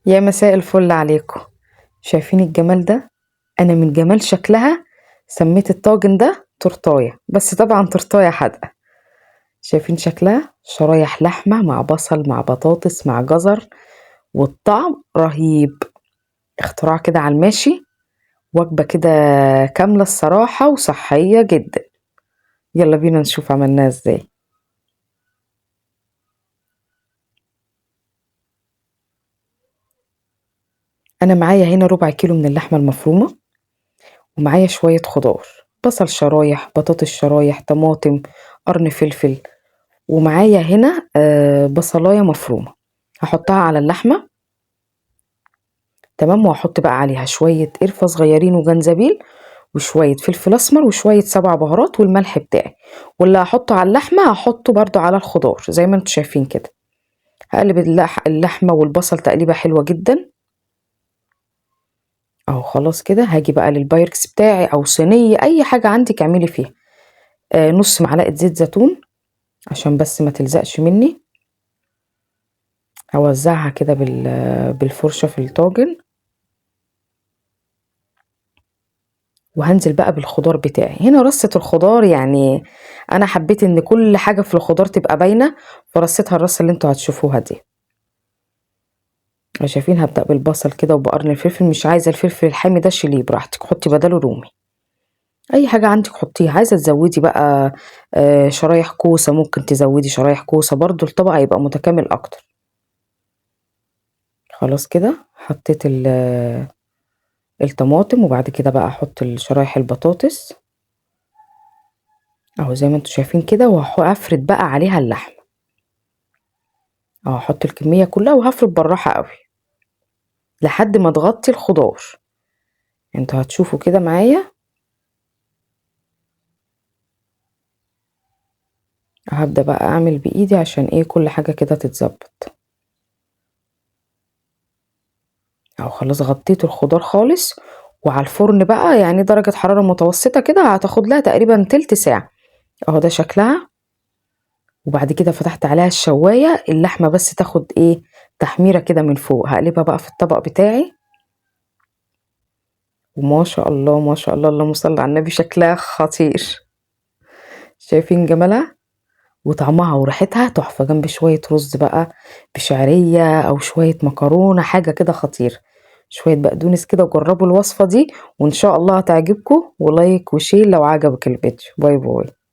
يا مساء الفل عليكم. شايفين الجمال ده؟ انا من جمال شكلها سميت الطاجن ده تورتايه، بس طبعا تورتايه حادقه. شايفين شكلها؟ شرايح لحمه مع بصل مع بطاطس مع جزر، والطعم رهيب. اختراع كده على الماشي، وجبة كده كاملة الصراحة وصحية جدا. يلا بينا نشوف عملناها ازاي. انا معايا هنا ربع كيلو من اللحمة المفرومه، ومعايا شوية خضار، بصل شرايح، بطاطس شرايح، طماطم، قرن فلفل، ومعايا هنا بصلايه مفرومه هحطها على اللحمة. تمام. وهحط بقى عليها شوية قرفه صغيرين وجنزبيل وشوية فلفل اسمر وشوية 7 بهارات والملح بتاعي، واللي هحطه على اللحمة هحطه برده على الخضار زي ما انتم شايفين كده. هقلب اللحمة والبصل تقليبه حلوة جدا اهو. خلاص كده هاجي بقى للبايركس بتاعي او صينية، اي حاجة عندك اعملي فيها. نص معلقه زيت زيتون عشان بس ما تلزقش مني. هوزعها كده بالفرشه في الطاجن، وهنزل بقى بالخضار بتاعي. هنا رصة الخضار، يعني انا حبيت ان كل حاجة في الخضار تبقى باينة، فرصيتها الرصه اللي انتوا هتشوفوها دي. شايفين؟ هبدأ بالبصل كده وبقرن الفلفل. مش عايزه الفلفل الحامي ده شيليه براحتك، حطي بداله رومي، اي حاجة عندك حطيها. عايزه تزودي بقى شرايح كوسة، ممكن تزودي شرايح كوسة برضو، الطبق هيبقى متكامل اكتر. خلاص كده حطيت الطماطم، وبعد كده بقى احط الشرايح البطاطس اهو زي ما انتوا شايفين كده. وهفرد بقى عليها اللحمة اهو، هحط الكمية كلها وهفرد بالراحة قوي لحد ما تغطي الخضار. انتوا هتشوفوا كده معايا. هبدأ بقى اعمل بايدي عشان ايه كل حاجة كده تتظبط اهو. خلاص غطيت الخضار خالص. وعلى الفرن بقى، يعني درجة حرارة متوسطة كده، هتاخد لها تقريبا تلت ساعة اهو. ده شكلها. وبعد كده فتحت عليها الشواية، اللحمة بس تاخد ايه تحميرة كده من فوق. هقلبها بقى في الطبق بتاعي، وما شاء الله ما شاء الله، اللهم صل على النبي، شكلها خطير. شايفين جمالها وطعمها وريحتها تحفة، جنب شوية رز بقى بشعرية أو شوية مكرونة، حاجة كده خطيرة، شوية بقدونس كده. وجربوا الوصفة دي وإن شاء الله هتعجبكم. و like و share لو عجبك الفيديو. bye bye.